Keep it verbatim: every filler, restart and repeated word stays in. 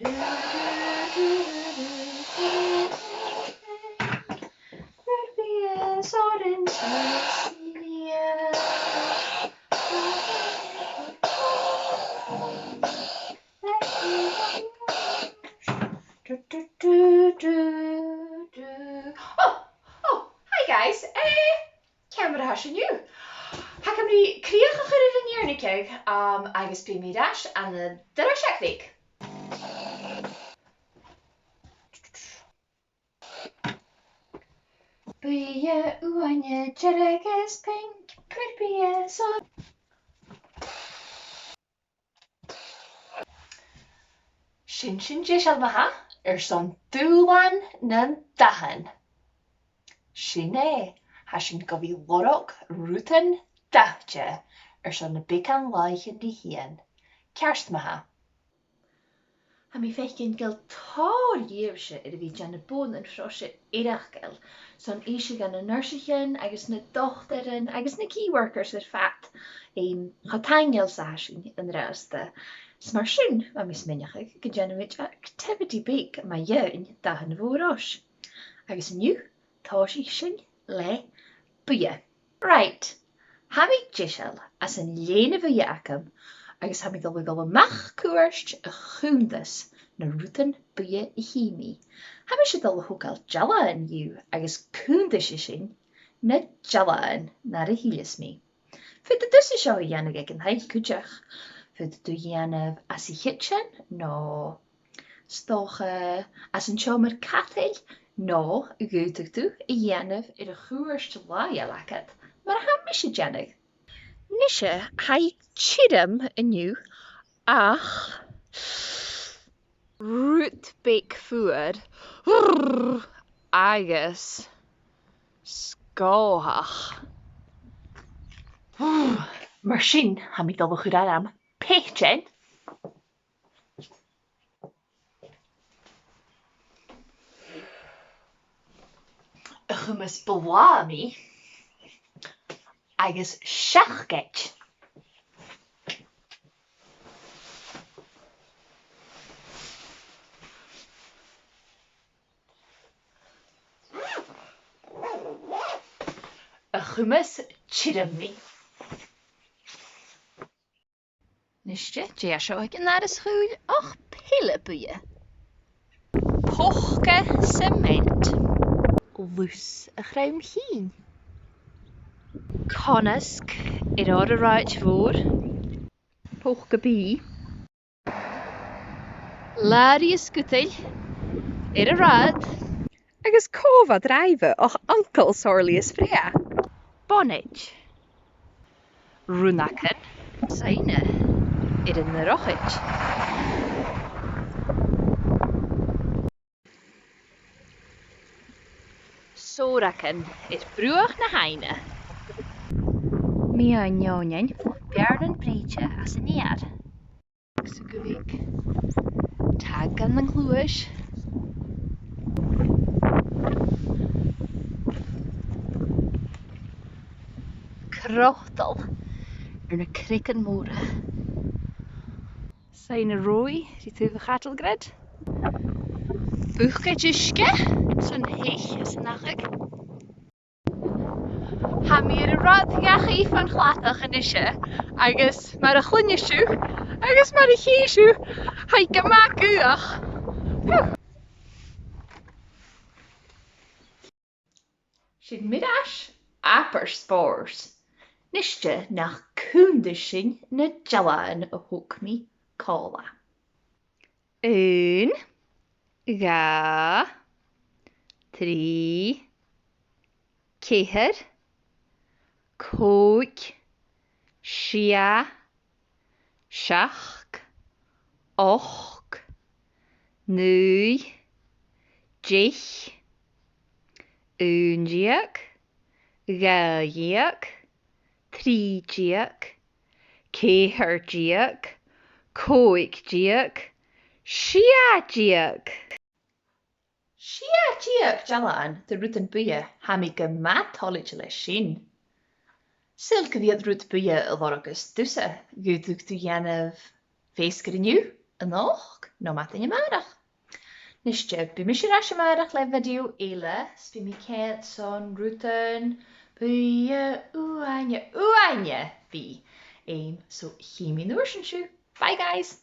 Du, du, du, du, du. Oh, oh, hi guys. Eh, ciamar a tha sibh an-diugh? Tha agam ri crìoch a chur air an iarnaicheadh, um, agus bidh mi air ais ann an doras bheag. Buidhe, uaine, dearg is pinc, purpaidh is o- Sin sin deiseil ma-thà airson dùbhlan nan dathan. Sin e, tha sinn gu bhith lorg rudan dathte airson na beagan làithean ri thighinn. Ceart ma-thà. Tha mi a' faicinn gu bheil tòrr dhaoine a' dèanamh bonn an froise eireachdail, son innse dha na nursaichean agus na dotairean agus na key workers air fad, em, cho taingeil 's a tha sinn an-dràsta. Is mar sin, bha mi a' smaoineachadh gun dèanamaid activity beag mu dheidhinn dathan a' bhogha-frois. Agus an-diugh, tòisich sinn le buidhe. Right, tha mi deiseil anns an lèine-bhuidhe agam, agus tha mi a' dol a dhol a-mach cuairt a chunntas na rudan buidhe a chì mi. Tha mise a' dol a thogail dealbhan dhiubh agus cunntais sinn na dealbhan nuair a thilleas mi. Faodaidh tusa seo a dhèanamh aig an taigh cuideachd. Faodaidh tu a dhèanamh anns a' chidsin, no 's dòcha anns an t-seòmar-cadail, no dh'fhaodadh tu a dhèanamh air a' chuairt làitheil agad, mar a tha mise a' dèanamh. Nise, tha i tioram an-diugh ach rud beag fuar agus sgòthach. Mar sin, tha mi a' dol a chur orm peitean, a chumas blàthamaidh agus seacaid. A chumas tiormaidh. Nise, dè tha seo aig an àrd-sgaoil ach peile buidhe. Poca siment. Lus a' chrom-chinn. Coinnleas air òr an rathaid mhòir. Poca bìdh. Làraidh a' sgudail air an rathad. Agus cò bha a' dràibheadh ach Uncail Sorley is Freya. Bonaid. Rionnagan soidhne air an drochaid. Sòragan air bruach na h-aibhne. Meadhan-neòinean, beàrnan brèite às an fheur. Agus gu bhith tagradh nan cluais. Crotal air na creagan mòra. Soidhne ròimhe ri taobh a' chadal grid. Bucaid uisge son teich is an achadh. Tha mi air an rathad dhachaigh fon chladach a-nise, agus mar a chluinneas sibh, agus mar a chì sibh, tha i gu math gaothach. Sin mi air ais, abair spòrs. Nise, nach cunntais sinn na dealbhan a thog mi còmhla. Aon, dhà, trì, ceithir, còig, sia, seachd, ochd, naoi, deich, aon deug, dhà dheug, trì deug, ceithir deug, còig deug, sia deug. Sia deug dealbhan de rudan buidhe, tha mi gu math toilichte leis sin. Saoil gu bheil rud buidhe a lorgas tusa, dh'fhaodadh tu dhèanamh feasgar an-diugh? a-nochd no madainn a-màireach. Nise, bidh mise air ais a-màireach le video eile, 's bidh mi a' coimhead airson rudan buidhe uaine, uaine bhith. Em, so chì mi an uair sin sibh. Bye, guys!